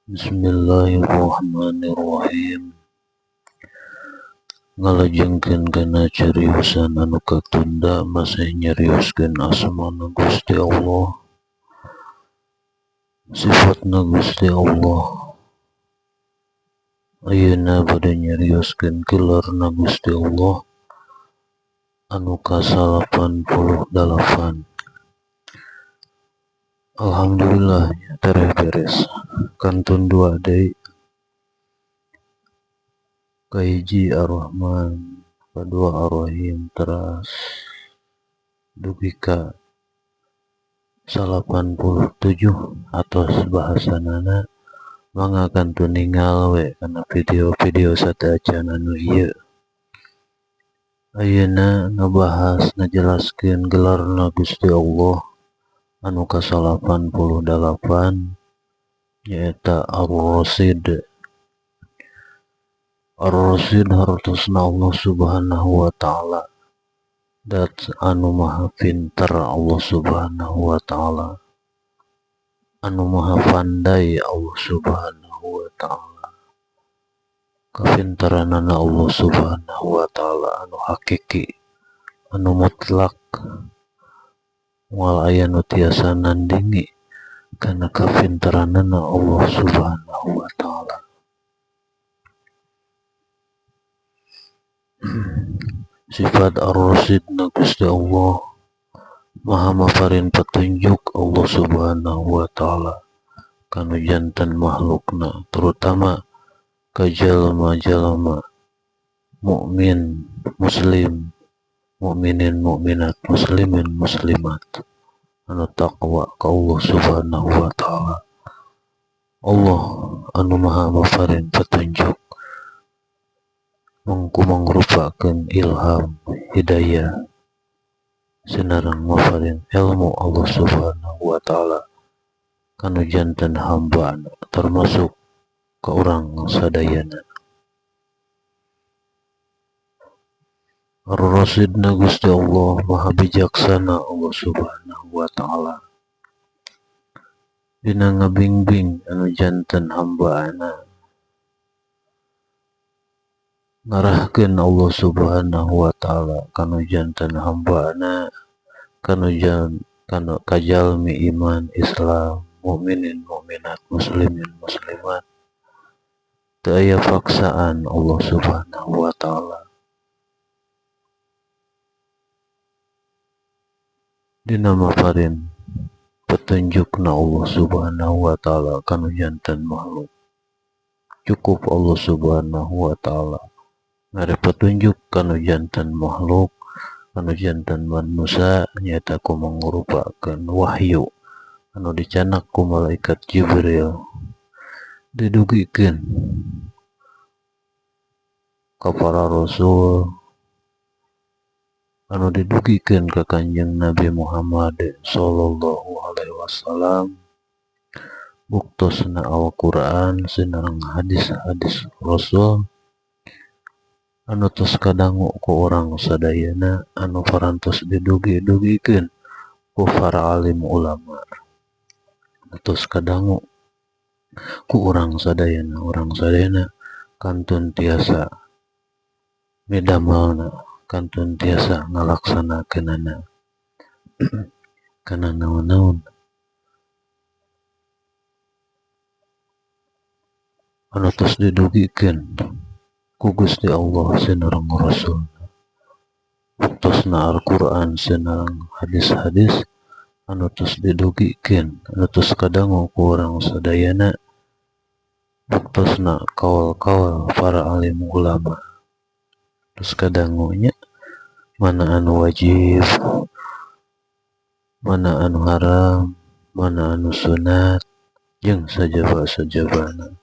Bismillahirrahmanirrahim. Ngalajengkeun kana cariusan anu katunda masih nyarioskeun asmana Gusti Allah, sifatna Gusti Allah. Ayeuna bade nyarioskeun gelarna Gusti Allah anu ka-88. Alhamdulillah tereh beres kantun dua deui. Kahiji Ar-Rahman, kadua Ar-Rahim, teras dugi ka 87 atos bahasanana. Mangga kantun ningal we kana video-video sateuacan anu ieu. Ayeuna ngabahas ngajelaskeun gelarna Gusti Allah anu ka-88 nyaeta Ar-Rasyid. Ar-Rasyid hartosna Allah Subhanahu wa taala, dat anu maha pinter Allah Subhanahu wa taala, anu maha pandai Allah Subhanahu wa taala. Kapinteranana Allah Subhanahu wa taala anu hakiki, anu mutlak, moal aya nu tiasa nandingi kana kapinteranana Allah Subhanahu wa taala. Sifat Ar-Rasyid na Gusti Allah maha maparin petunjuk Allah Subhanahu wa taala kanu janten makhlukna, terutama ka jalma-jalma mukmin muslim, mukminin mukminat, muslimin muslimat anu taqwa ka Allah Subhanahu wa taala. Allah anu maha maparin petunjuk mangku mangrupakeun ilham hidayah sinareng maparin ilmu Allah Subhanahu wa taala kanu janten hamba termasuk ka urang sadayana. Ar-Rasyidna Gusti Allah maha bijaksana Allah Subhanahu wa taala dina ngabingbing anu janten hambaana, ngarahkeun Allah Subhanahu wa taala kanu janten hambaana, kanu kanu kajalmi iman Islam, mukminin mukminat, muslimin muslimat. Teu aya paksaan Allah Subhanahu wa taala. Dina maparin petunjukna Allah Subhanahu wa taala kanu janten makhluk. Cukup Allah Subhanahu wa taala mere petunjuk kanu janten makhluk, kanu janten manusia, nyaeta ku mangrupakeun wahyu anu dicanak ku malaikat Jibril, didugikeun ka para rasul, anu didugikeun ka Kanjeng Nabi Muhammad sallallahu alaihi wasallam. Buktosna Al-Qur'an sinareng hadis-hadis Rasul anu tos kadangu ku urang sadayana, anu parantos didugi-dugikeun ku para alim ulama, anu tos kadangu ku urang sadayana. Urang sadayana kantun tiasa midamelna, kantun tiasa ngalaksanakeunana kana naon-naon anu tos didugikeun ku Gusti Allah sinareng Rasul. Buktosna Al-Qur'an sinareng hadis-hadis anu tos didugikeun, anu tos kadangu ku urang sadayana. Buktosna kaul-kaul para alim ulama tos kadangu nya, mana anu wajib, mana anu haram, mana anu sunat, jeung sajaba-sajabana.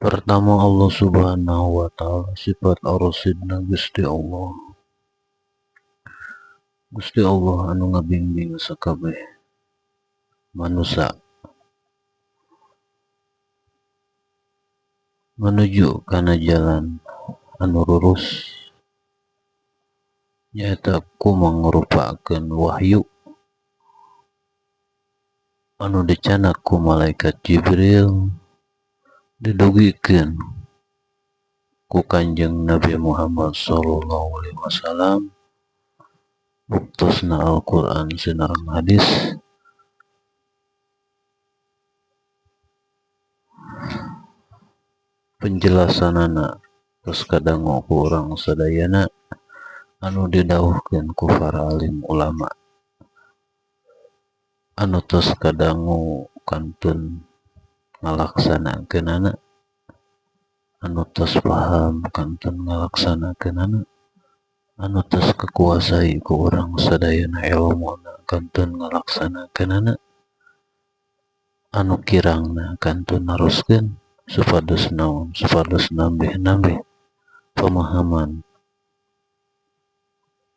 Pertama Allah Subhanahu wa taala sifat Ar-Rasyidna Gusti Allah. Gusti Allah anu ngabingbing sakabeh. manusia menuju kana jalan anu lurus nyaeta ku mangrupakeun wahyu anu dicanak ku malaikat Jibril didugikeun ku Kanjeng Nabi Muhammad sallallahu alaihi wasallam buktosna Al-Qur'an sinareng hadis. Penjelasanana tos kadangu ku urang sadayana anu didawuhkeun ku para alim ulama anu tos kadangu kantun ngalaksanakeunana, anu tos paham kantun ngalaksanakeunana, anu tos kakuasai ku urang sadayana ilmuna kantun ngalaksanakeunana, anu kirangna kantun naroskeun supados naon, supados nambih-nambih pemahaman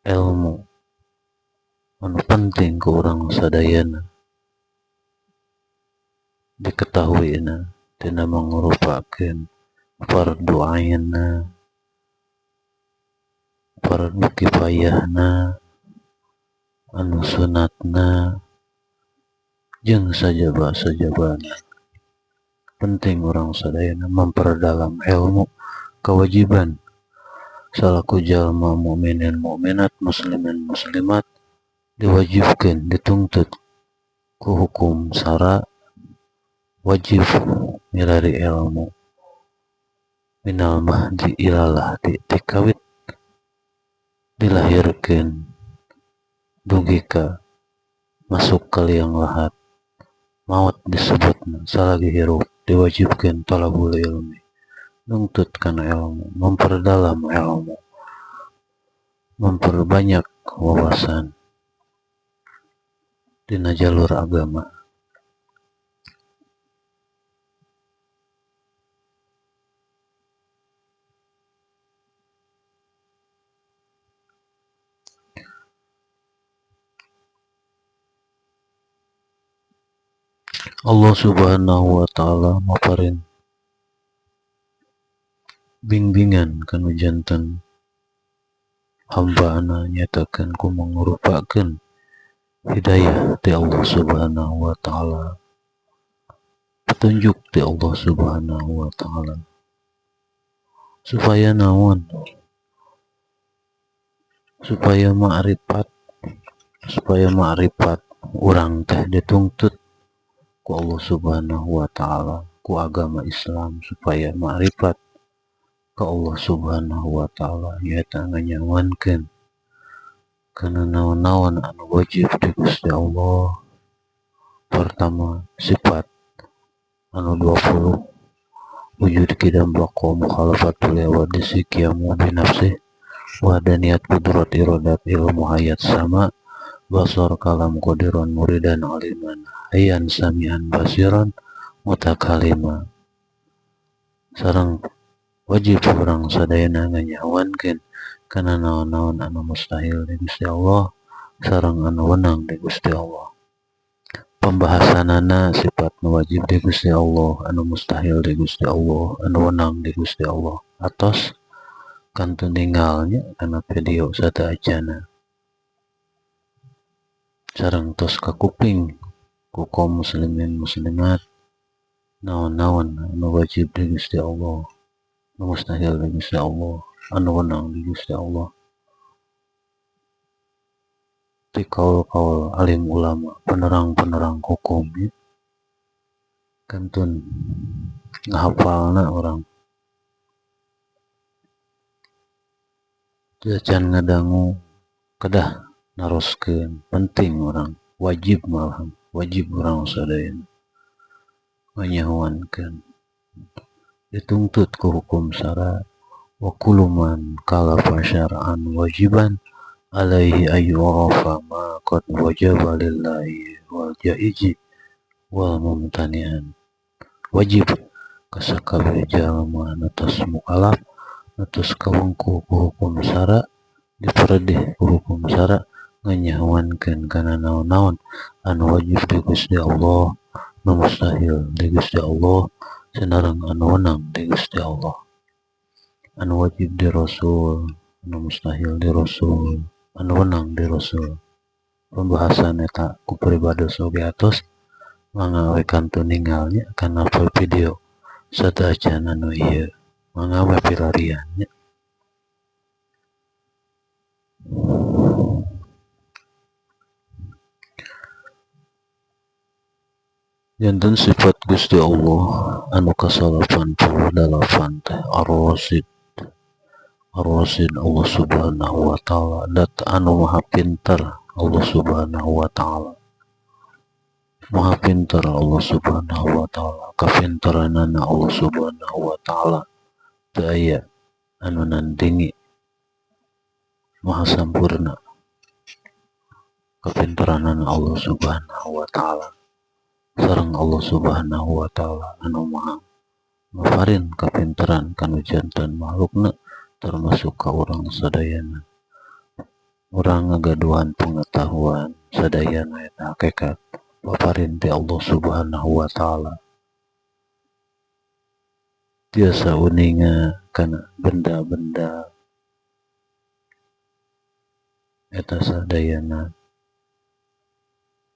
ilmu anu penting ku urang sadayana diketahuina tina mangrupakeun fardu ainna, fardu kifayahna, anu sunatna, jeung sajaba-sajabana. Penting urang sadayana memperdalam ilmu, kewajiban salaku jalma mukminin mukminat muslimin muslimat diwajibkeun, dituntut ku hukum syara, wajib milari ilmu minal mahdi ilal lahdi, tikawit dilahirkeun dugi ka masuk ka liang lahat maut disebutna salagi hirup diwajibkeun talabul ilmi, nuntut kana ilmu, memperdalam ilmu, memperbanyak wawasan dina jalur agama. Allah Subhanahu wa ta'ala maparin bimbingan kanu janten hambana nyatakeun ku mangrupakeun hidayah ti Allah Subhanahu wa ta'ala, petunjuk ti Allah Subhanahu wa ta'ala, supaya naon, supaya ma'rifat, supaya ma'rifat urang teh dituntut ku Allah Subhanahu wa ta'ala, ku agama Islam, supaya ma'rifat ka Allah Subhanahu wa ta'ala nyaeta nganyawankeun kana naon-naon anu wajib di Gusti Allah. Pertama, sifat anu 20, wujud kidam baqa mukhalafatul hawadisi qiyamu bi nafsih wahdaniyat qudrat iradat ilmu hayat sama basar kalam qadiran muridan aliman hayyan samian basiran mutakalima. Sareng wajib urang sadayana nganyawankeun kana naon-naon anu mustahil di Gusti Allah sareng anu wenang di Gusti Allah. Pembahasanana sifat nu wajib di Gusti Allah, anu mustahil di Gusti Allah, anu wenang di Gusti Allah. Atos kantun ninggalnya kana video sateuacanna. Sareng tos kakuping ku kaum muslimin muslimat naon-naon anu wajib di Gusti Allah, anu mustahil di Gusti Allah, anu wenang di Gusti Allah. Ti kaul-kaul alim ulama, penerang-penerang hukum ya. Kantun ngahapalna urang. Can ngadangu kedah naroskeun, penting urang, wajib malah, wajib urang sadayana nganyahoankeun, dituntut ku hukum syara. Wa kullu man kalafa syar'an wajiban alaihi ayyurafa ma qad wajaba lillahi wal jaiji wal mumtani'an. Wajib kasakabeh jalma anu tos mukalaf, anu tos kawengku ku hukum syara, diperedih ku hukum syara, Nganyahoankeun kana naon-naon anu wajib di Gusti Allah, nu mustahil di Gusti Allah, sinareng anu wenang di Gusti Allah. Anu wajib di Rasul, anu mustahil di Rasul, anu wenang di Rasul. Pembahasan eta ku pribados oge atos, mangga we kantun ninggal nya kana video sateuacan anu ieu, mangga we pilarian nya. Janten sifat Gusti Allah anu ka-88 teh Ar-Rasyid. Ar-Rasyid Allah Subhanahu wa taala, dat anu maha pinter Allah Subhanahu wa taala. Maha pinter Allah Subhanahu wa taala, kapinteranana Allah Subhanahu wa taala teu aya anu nandingi, maha sampurna kapinteranana Allah Subhanahu wa taala. Sareng Allah Subhanahu wa taala anu maha maparin kapinteran kanu janten makhlukna, termasuk ka urang sadayana. Urang ngagaduhan pengetahuan sadayana eta hakikat paparin ti Allah Subhanahu wa taala. Tiasa uninga kana benda-benda eta sadayana,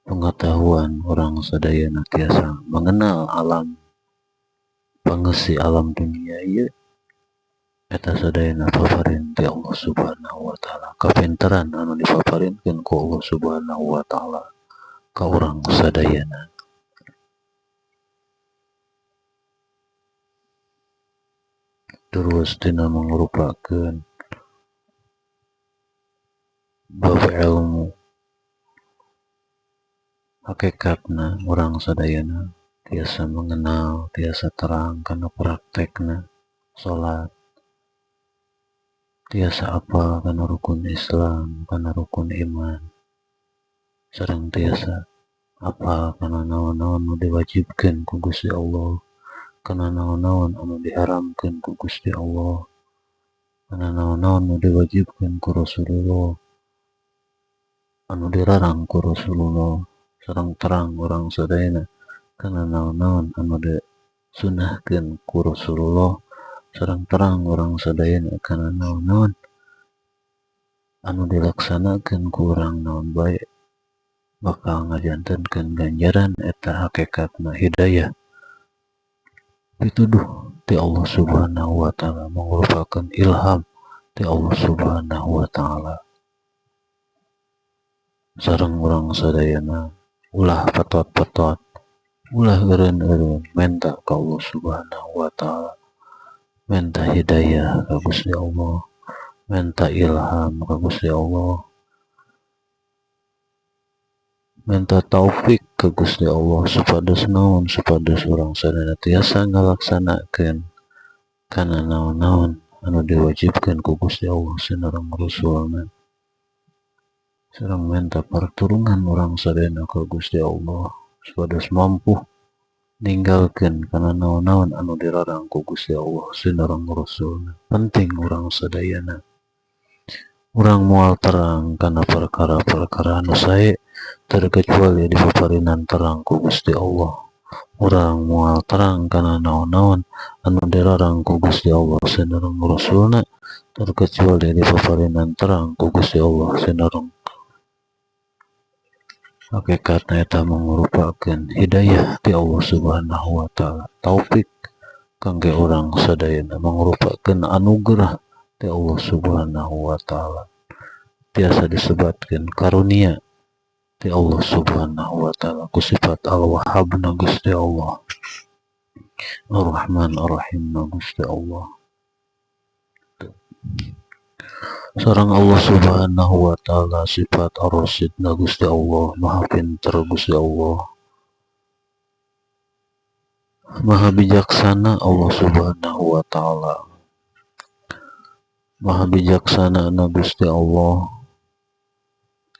pengetahuan urang sadayana tiasa mengenal alam, pangeusi alam dunia ieu eta sadayana paparin ti Allah Subhanahu wa taala. Kapinteran anu dipaparinkeun ku Allah Subhanahu wa taala ka urang sadayana. Terus tina mangrupakeun bab ilmu, hakikatna urang sadayana tiasa mengenal, tiasa terang kana praktekna salat, tiasa apal kana rukun Islam, kana rukun iman, sareng tiasa apal kana naon-naon nu diwajibkeun ku Gusti Allah, kana naon-naon anu diharamkeun ku Gusti Allah, kana naon-naon nu diwajibkeun ku Rasulullah, anu dilarang ku Rasulullah, sareng terang urang sadayana kana naon-naon anu disunahkeun ku Rasulullah, sareng terang urang sadayana kana naon-naon anu dilaksanakeun ku urang naon bae bakal ngajantenkeun ganjaran. Eta hakikatna hidayah pituduh ti Allah Subhanahu wa taala, mangrupakeun ilham ti Allah Subhanahu wa taala. Sareng urang sadayana ulah petot-petot, ulah eureun-eureun, menta ka Allah Subhanahu wa taala, menta hidayah ka Gusti Allah, menta ilham ka Gusti Allah, menta taufik ka Gusti Allah supados naon, supados urang sadayana tiasa ngalaksanakeun kana naon-naon anu diwajibkeun ku Gusti Allah sinareng Rasulna. Sareng menta parturungan urang sadayana ka Gusti Allah supados mampu ninggalkeun kana naon-naon anu dilarang ku Gusti Allah sinareng Rasulna. Penting urang sadayana. Urang moal terang kana perkara-perkara anu sae terkecuali dipaparinan terang ku Gusti Allah. Urang moal terang kana naon-naon anu dilarang ku Gusti Allah sinareng Rasulna terkecuali dipaparinan terang ku Gusti Allah sinareng. Hakikatna eta mangrupakeun hidayah ti Allah Subhanahu wa taala, taufik kangge urang sadayana, mangrupakeun anugerah ti Allah Subhanahu wa taala, tiasa disebatkeun karunia ti Allah Subhanahu wa taala ku sifat Al-Wahhab na Gusti Allah, Ar-Rahman Ar-Rahim na Gusti Allah. Sareng Allah Subhanahu wa taala sifat Ar-Rasyid na Gusti Allah, Maha Pinter Gusti Allah, Maha Bijaksana Allah Subhanahu wa taala. Maha Bijaksana na Gusti Allah,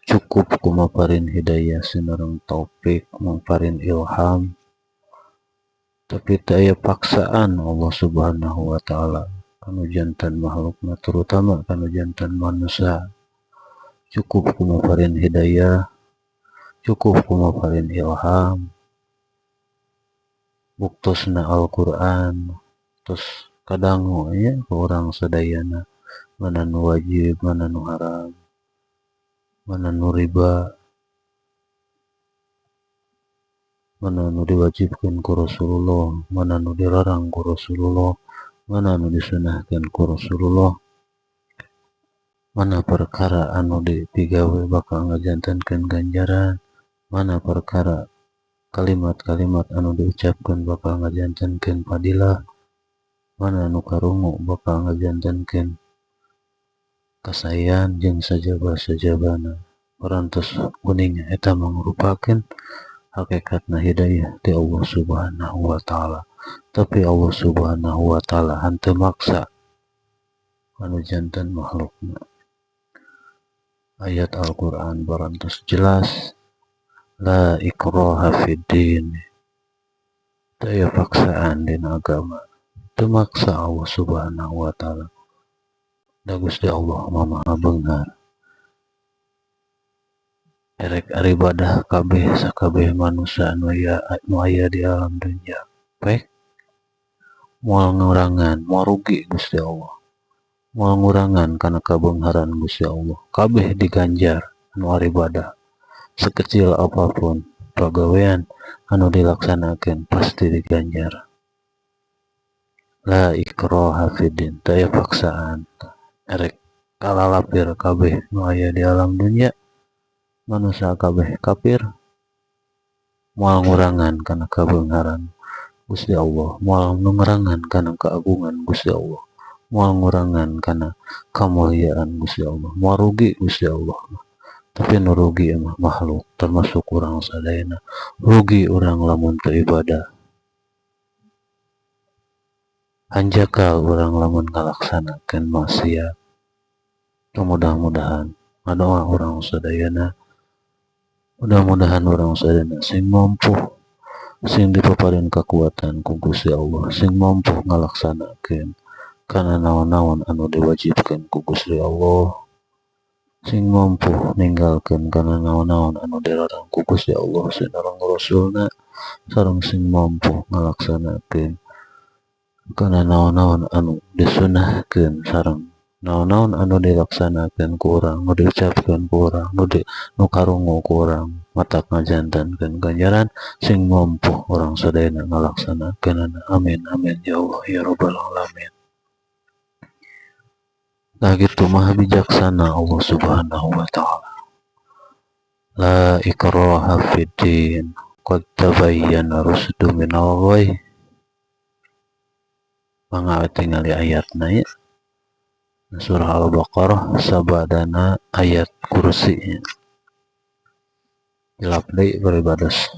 cukup kumaparin hidayah sinareng taufik, maparin ilham, tapi teu aya paksaan Allah Subhanahu wa taala kanu janten makhlukna, terutama kanu janten manusia. Cukup ku maparin hidayah, cukup ku maparin ilham. Buktosna Al-Qur'an tos kadangu nya ku urang sadayana, mana nu wajib, mana nu haram, mana nu riba, mana nu diwajibkeun ku Rasulullah, mana nu dilarang ku Rasulullah, mana nu disunahkeun ku Rasulullah, mana perkara anu dipigawe bakal ngajantenkeun ganjaran, mana perkara kalimat-kalimat anu diucapkeun bakal ngajantenkeun fadilah, mana nu karungu bakal ngajantenkeun kasaean jeung sajaba-sajabana. Parantos uning eta mangrupakeun hakikatna hidayah ti Allah Subhanahu wa taala. Tapi Allah Subhanahu wa taala henteu maksa anu janten makhlukna. Ayat Al-Qur'an parantos jelas, la ikraha fiddin, teu aya paksaan dina agama, teu maksa Allah Subhanahu wa taala. Da Gusti Allah mah Maha Beunghar. Erek aribadah kabeh sakabeh manusia anu aya di alam dunya pek moal ngurangan, moal rugi Gusti Allah, moal ngurangan kana kabeungharan Gusti Allah. Kabeh diganjar anu aribadah, sekecil apapun pagawean anu dilaksanakeun pasti diganjar. La ikraha fiddin, teu aya paksaan. Erek kalalapir kabeh nu aya di alam dunya, manusia kabeh kafir, moal ngurangan kana kabeungharan Gusti Allah, moal ngurangan kana keagungan Gusti Allah, moal ngurangan kana kemuliaan Gusti Allah, moal rugi Gusti Allah. Tapi nu rugi mah makhluk, termasuk urang sadayana. Rugi urang lamun teu ibadah, hanjakal urang lamun ngalaksanakeun maksiat. Mudah-mudahan ngadoa urang sadayana, mudah-mudahan urang sadayana sing mampu, sing dipaparin kekuatan ku Gusti Allah, sing mampu ngalaksanakeun kana naon-naon anu diwajibkeun ku Gusti Allah, sing mampu ninggalkeun kana naon-naon anu dilarang ku Gusti Allah sareng Rasulna, sareng sing mampu ngalaksanakeun kana naon-naon anu disunahkeun sareng naon-naon anu dilaksanakeun ku urang, nu diucapkeun ku urang, nu karungu ku urang, matak ngajantenkeun ganjaran, sing mampu urang sadayana ngalaksanakeunana. Amin amin ya Allah ya rabbal alamin. Nah gitu, maha bijaksana Allah Subhanahu wa taala. La ikraha fiddin, qad tabayyana rusdu minal ghayy. Mangga tingali ayatna ya. Surah Al-Baqarah sabadana ayat kursi. Hilap deui beribados.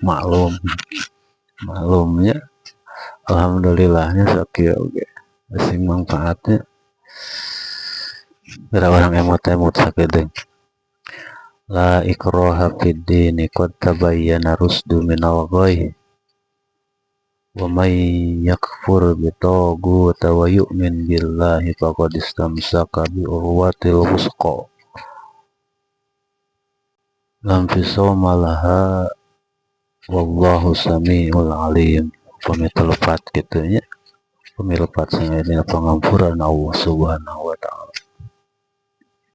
Maklum. Maklumnya. Alhamdulillahnya sakieu oge. Sing manfaatnya. Geura urang emut-emut sakedeung. La ikraha fid-din, qad tabayyana rusdu minal ghayy. Wa may yakfur bitaghut wa yu'min billahi faqad istamsaka bi urwatil wusqa lam fisama laha wallahu samiul alim. Pami telepat kitu nya, pami lepat sing aya dina pangampuran Allah Subhanahu wa taala.